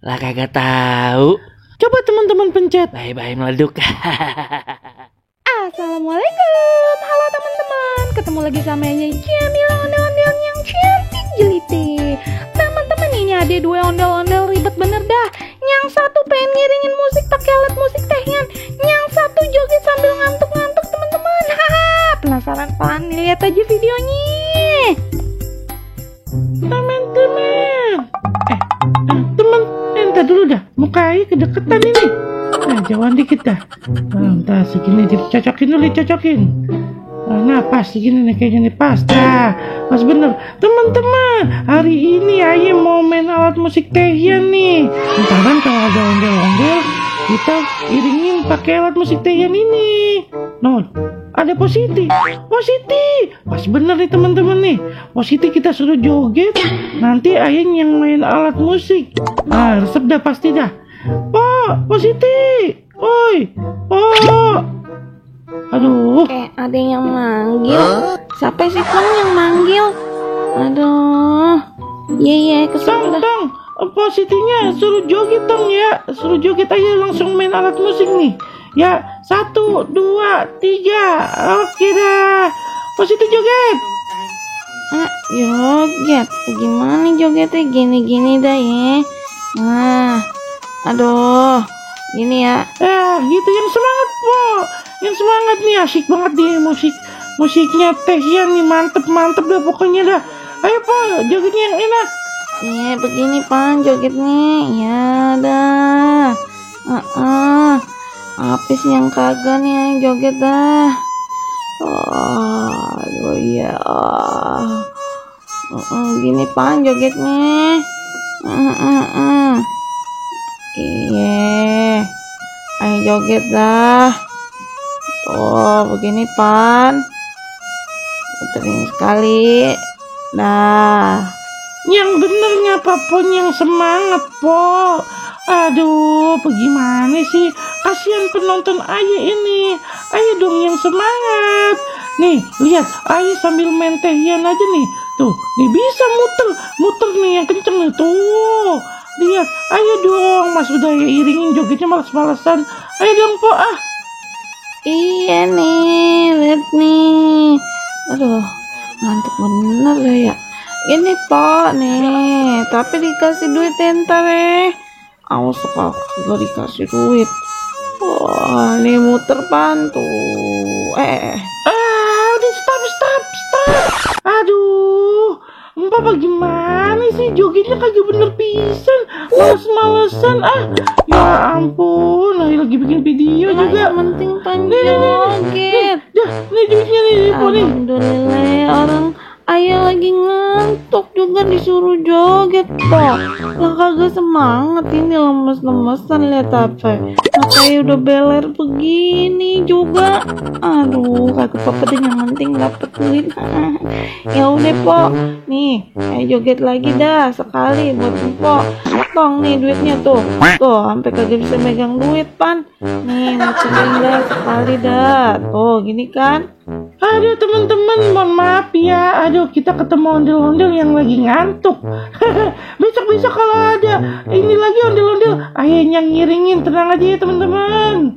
Lah kagak tahu. Coba teman-teman pencet. Bye-bye meleduk. Assalamualaikum, halo teman-teman. Ketemu lagi sama Jamila ondel-ondel yang cantik jeliti. Teman-teman, ini ada dua ondel-ondel ribet bener dah. Yang satu pengen ngiringin musik pakai alat musik tehian, yang satu joget sambil ngantuk-ngantuk teman-teman. Haha, penasaran pan? Lihat aja videonya. Teman, entar dulu dah, mukanya kedeketan ini. Nah, jauhan dikit dah. Entar segini dicocokin dulu, dicocokin. Nah, pas segini nih, kayaknya nih pas. Nah, pas bener. Teman-teman, hari ini Ayah mau main alat musik tehian nih. Ntaran kalau ada ondel-ondel, kita iringin pakai alat musik tehian ini. Nah, ada Positi. Pas bener nih teman-teman nih. Positi kita suruh joget, nanti Ayah yang main alat musik. Nah, resep dah pasti dah. Positi, oi, aduh. Ada yang manggil. Siapa sih Tong yang manggil? Aduh. Iya, kesel dah. Tong, Positinya suruh joget Tong ya. Suruh joget aja langsung main alat musik nih. Ya, 1, 2, 3. Oke dah. Positi joget. Joget. Gimana jogetnya? Gini-gini dah ya. Nah, aduh. Gini ya. Gitu yang semangat po. Yang semangat nih, asik banget nih musiknya tehian nih, mantep dah pokoknya dah. Ayo po, jogetnya yang enak. Iya, begini pan jogetnya. Ya dah. Apa sih yang kagak nih yang joget dah. Aduh ya. Gini pan jogetnya. Iya. Ayo joget dah. Tuh, begini pan. Puterin sekali. Nah. Yang benernya apapun yang semangat po. Aduh, bagaimana sih? Kasihan penonton Ayah ini. Ayah dong yang semangat. Nih, lihat Ayah sambil main tehian aja nih. Tuh, nih bisa muter nih yang kenceng nih. Tuh, lihat. Ayo dong, Mas udah iringin jogetnya males-malesan. Ayo dong po Iya nih, lihat nih. Aduh, ngantuk bener lah ya. Ini Pak nih, tapi dikasih duit entar awas kok gak dikasih duit. Wah, nih muter pan tuh. Udah stop. Aduh, Mbak bagaimana sih jogetnya kagak bener pisan. Males-malesan Ya ampun, lagi bikin video juga. Yang penting pan joget. Nih duitnya nih, Po nih. Alhamdulillah ya, orang Ayah lagi ngantuk juga disuruh joget toh. Lah kagak semangat ini, lemes-lemesan lihat apa. Makanya udah beler begini juga. Aduh, kagak apa-apa deh, yang penting dapet duit. Ya udah Po, nih ayo joget lagi dah sekali buat Po. Tong nih duitnya tuh. Tuh, sampai kagak bisa megang duit pan. Nih muterin dah sekali dah. Tuh, gini kan. Aduh teman-teman, mohon maaf ya. Aduh, kita ketemu ondel-ondel yang lagi ngantuk. Besok kalau ada ini lagi ondel-ondel, Ayah yang ngiringin. Tenang aja ya teman-teman.